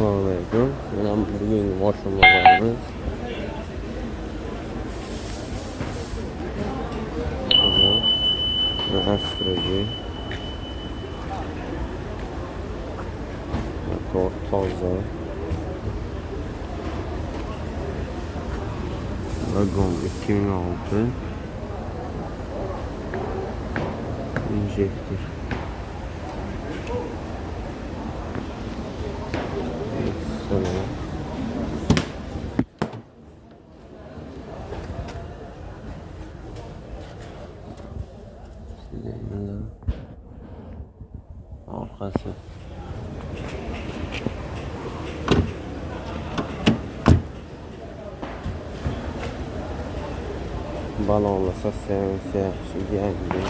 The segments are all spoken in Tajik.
Assalomu alaykum. Mana bugungi moshin bozorimiz. Mana Astra G. Motor toza. Vagon 2006. Injektor. Salon. Sidenler. Orqasi. Balonlar soстояние yaxshi, yangi.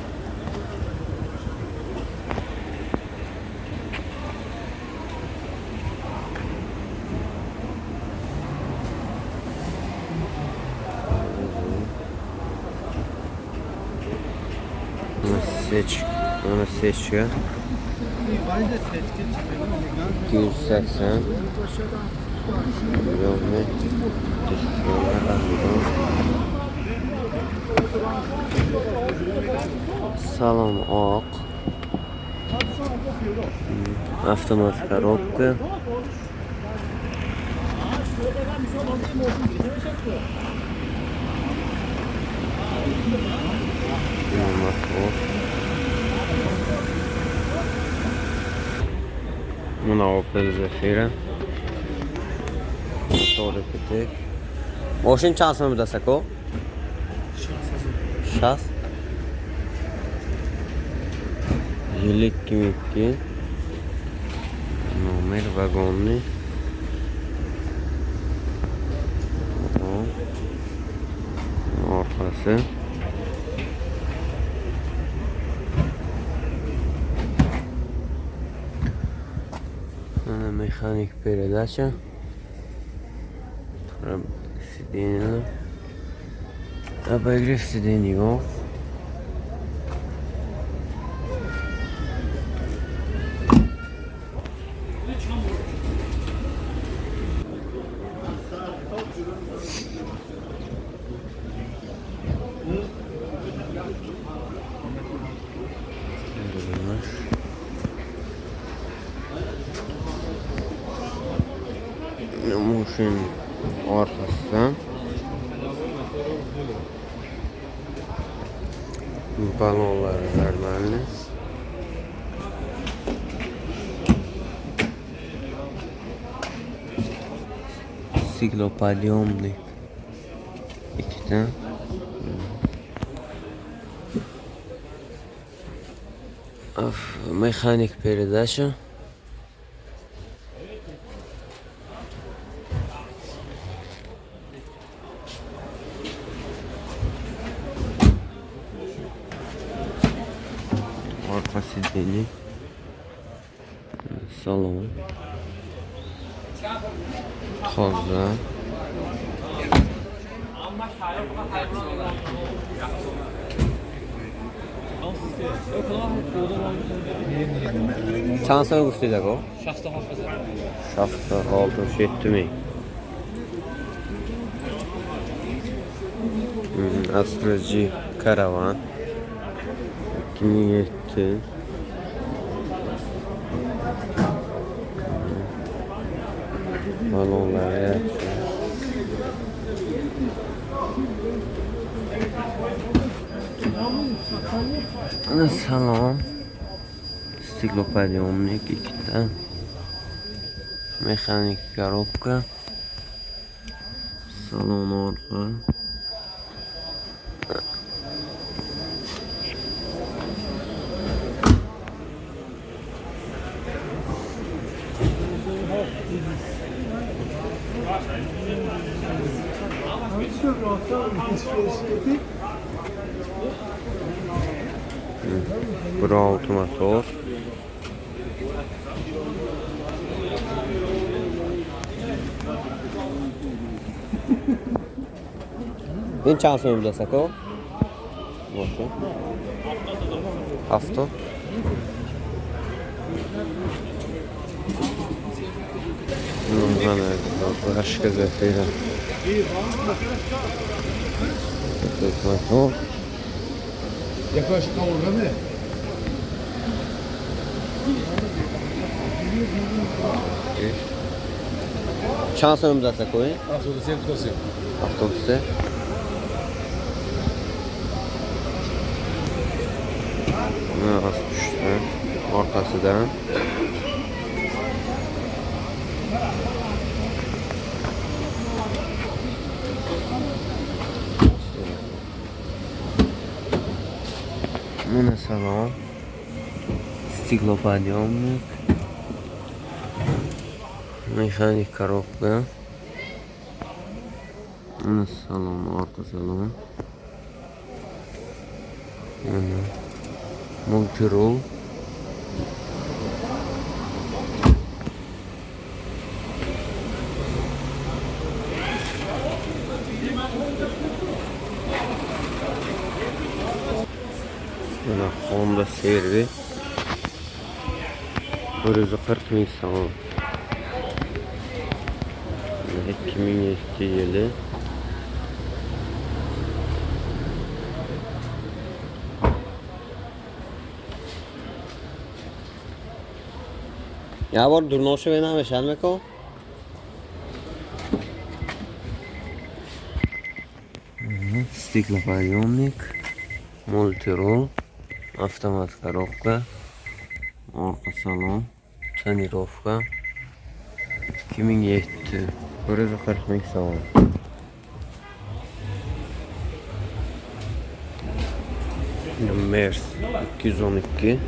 Mana sechka. 280. Yo'qmi? Salon oq. Avtomat korobka. Motor. Mana Opel Zafira. Motori pitik. Moshin чанд сом будааст, ако? 60. Yili 2002. Nomer vagonni. Orqasi. Mana mexanik передача. Сиденье. Обогрев сидений yo'q. Moshin orqasidan balonlari нормальный. Стеклоподъемник ikkita. Mexanik передача. Orqa сиденье. Salon. Toza. Чанд сом гуфтед, ако? 67 ming. Astra G Caravan 2007. Balonlari yaxshi. Mana salon. Стеклоподъемник ikkita. Mexanik korobka. Salon orqa. Bir olti motor. Ин чанд сом будааст, ако? Мошин? 70. Mana Lashka Zafira. Motor. Yaklaşık kavurga mı? Чанд сом даста кои? 73 кутоси. 73. Mana ost tushdi. Orqasidan. Mana salon. Стеклоподъемник. Механик коробка. Mana salon, orqa salon. Mana multirol. Mana Honda CR-V. 140 ming so'm. 2007 yili. Ya bor durnoshi benamishadmi ko? Стеклоподъемник, мультирул, автомат коробка, orqa salon, tonirovka. 2007, 140 ming so'm. Mers 212.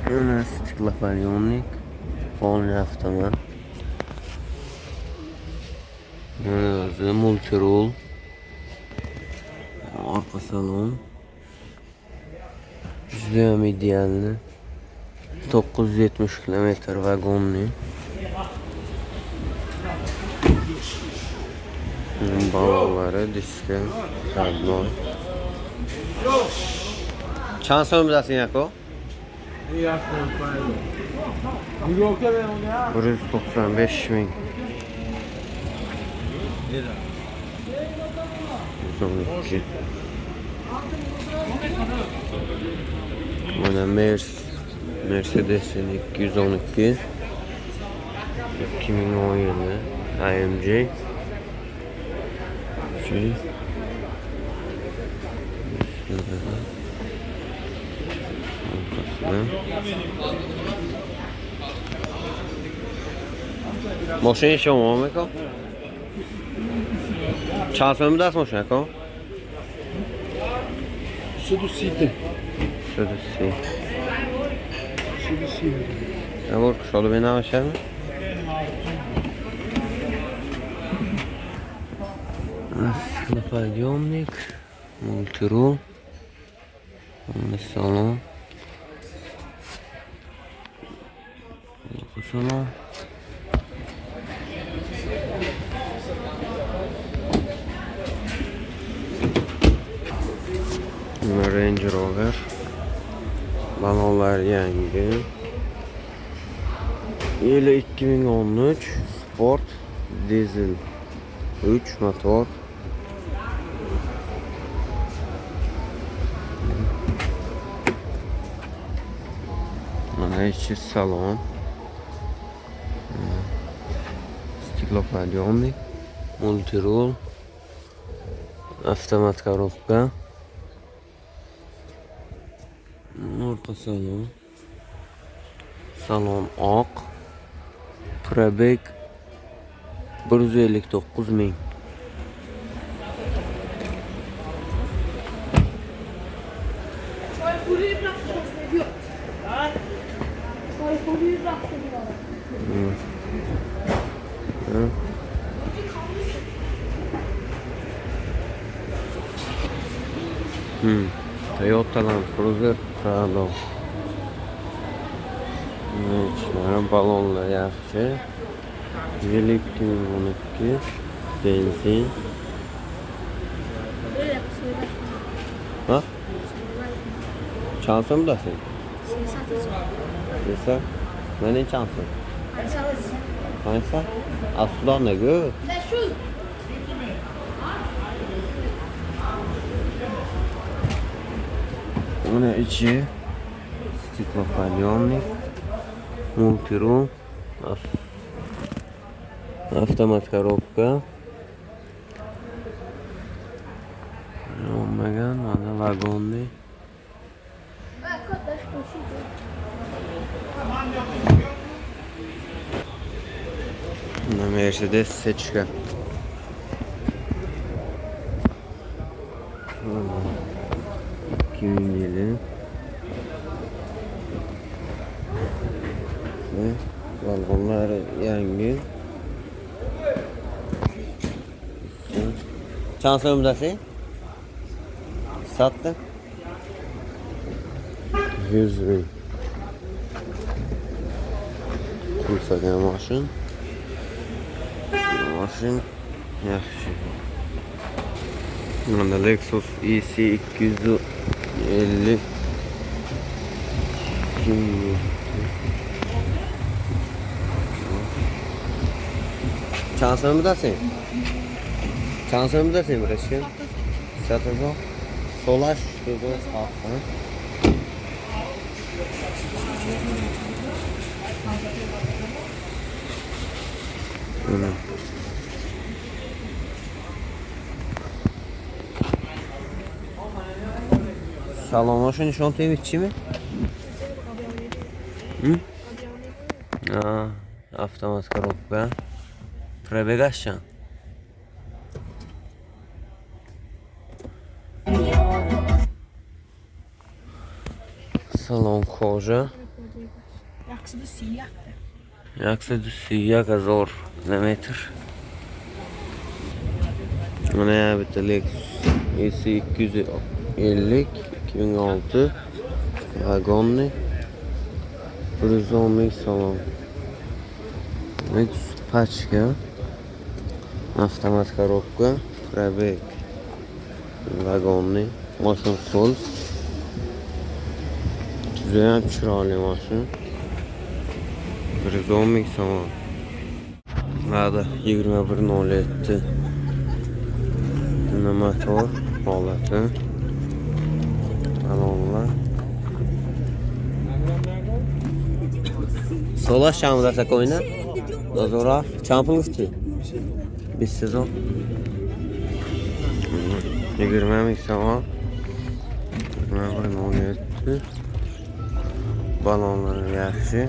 Mana стеклоподъемник, полный автомат. Mana o'zi multirul. Orqa salon. Judayam idealni. 970 kilometr vagonli. Balonlari diska, родной. Чанд сом bilasing aka? 195 ming. 112. Mana Mercedes'in 212 2017 AMG. Şey. Мошини шумо меко? Чанд сом даст мошина ко? 130. 130. 130. Yavor кушода бинамешад? Стеклоподъемник, мультирул, салон. Салон. Range Rover. Balonlar yangi. Yili 2013, sport, dizel 3 motor. Mana ichi salon. Стеклоподъемник, мультирул, автомат коробка. Orqa salon. Salon oq. Пробег 159 ming. Toyota Land Cruiser Prado. Ichlari balonlar yaxshi. Yil 2012, benzin. Ҳа? Чанд сом будасен? 300. Ман ин чанд сом? 500. Аз худо нагӯ. Mana ichi стеклоподъемник, мультируль, автомат коробка. Olmagan mana вагонный. Mana Mercedes сечка. Mana 2007 ve vagonlar yangi. Чанд сом будasi? Sotdi. 100 ming. Qulfagan moshin. Moshin yaxshi. Mana Lexus EC 250, 2007. Чанд сом budasi? Чанд сом budasi, братишка? 50 ҳазор. Солаш 2007, ҳа? Mana. Салоношо нишон теми чиме? А, автомат коробка. Пробег аш чанд? Салон кожа. 131. 131 ҳазор километр. Mana bitta Lexus EC 250, 2006, вагонный, 110 ming salon. Lexus пачка, автомат коробка, пробег вагонный, moshin qo'l. Judayam chiroyli moshin. 110 ming somon. Lada 21.07. Buni motor holati. Balonlar. Солаш чанд будаса, коина? Дозора чанд пул гуфтӣ? 20 ҳазор. 20 ming somon. 21.07. Balonlari yaxshi.